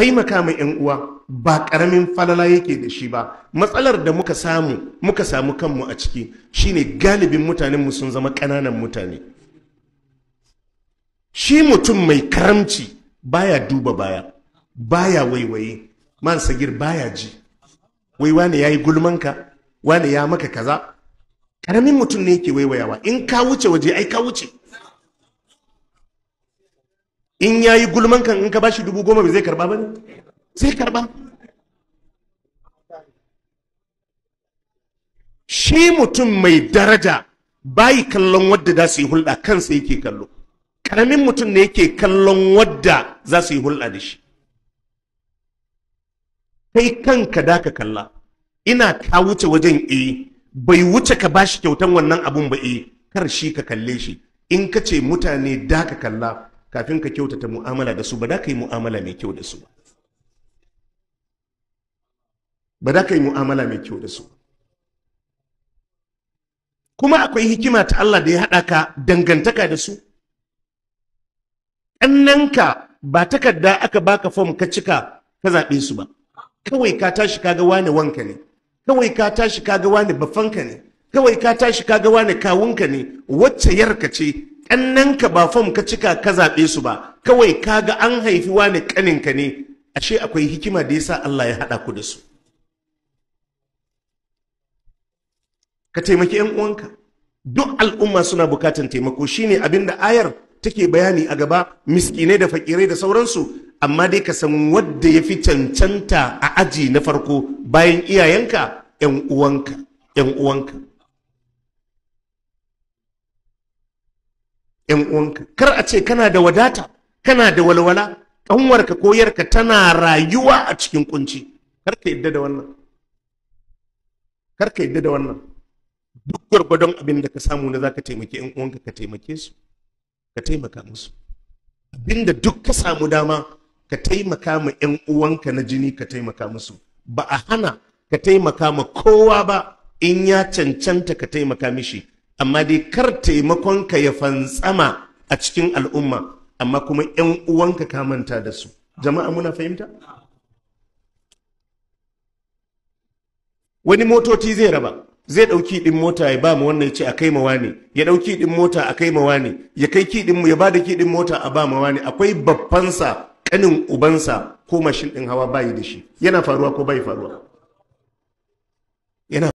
Taimaka ma 'yan uwa ba ƙaramin falala yake da shi ba. Matsalar da muka samu kanmu a ciki shine galibin mutanenmu sun zama ƙananan mutane. Shi mutum mai karamci baya duba baya, baya waiwaye, man sagir baya ji wai wane yayi gulmanka, wane ya maka kaza. Ƙaramin mutum ne yake waiwayawa. In ka wuce waje, ai ka wuce. In yayi gulmanka, in ka bashi 10,000, bai zai karba ba ne? Zai karba. Shi mutum mai daraja bayi kallon wadda za su yi hulɗa, kansa yake kallo. Karamin mutum ne yake kallon wadda za su yi hulɗa da shi. Kai kanka da ka kalla. Ina ka wuce wajen, eh, bai wuce ka bashi kyautan wannan abun ba, eh, kar shi ka kalle shi. In ka ce mutane da ka kalla kafin ka kyautata mu'amala da su, ba da ka yi mu'amala mai kyau da su ba, ba da ka yi mu'amala mai kyau da su. Kuma akwai hikima ta Allah da ya haɗa ka dangantaka da su. Ƙannanka ba takarda aka baka fom ka cika ka zaɓe su ba. Kawai ka tashi kaga wane wanka ne, kawai ka tashi kaga wane baffanka ne, kawai ka tashi kaga wane kawunka ne, wacce yarka ce. Ƙannanka ba fom ka cika ka zaɓe su ba, kawai kaga an haifi wane ƙaninka ne. Ashe akwai hikima da yasa Allah ya haɗa ku da su. Ka taimaki 'yan uwanka. Duk al'umma suna bukatan taimako, shine abinda ayar take bayani a gaba, miskinai da fakirai da sauransu. Amma dai ka san wadda ya fi cancanta a aji na farko bayan iyayenka, 'yan uwanka, 'yan uwanka, 'yan uwanka. Kar a ce kana da wadata, kana da walwala, ƙanwarka ko yarka tana rayuwa a cikin kunci. Kar ka yadda da wannan, kar ka yadda da wannan. Duk gwargwadon abin da ka samu na zaka taimake 'yan uwanka, ka taimake su, ka taimaka musu. Abinda duk ka samu dama ka taimaka ma 'yan uwanka na jini, ka taimaka musu. Ba a hana ka taimaka ma kowa ba in ya cancanta ka taimaka mishi, amma dai kar taimakonka ya fantsama a cikin al'umma, amma kuma 'yan uwanka ka manta da su. Jama'a, muna fahimta? Wani motoci zai raba, zai ɗauki ɗin mota ya ba mu wannan, ya ce a kai ma wani, ya ɗauki ɗin mota a kai ma wani, ya kai kiɗin mu, ya ba da kiɗin mota a ba ma wani. Akwai babbansa, ƙanin ubansa, ko mashin ɗin hawa bayi da shi. Yana faruwa ko bai faruwa?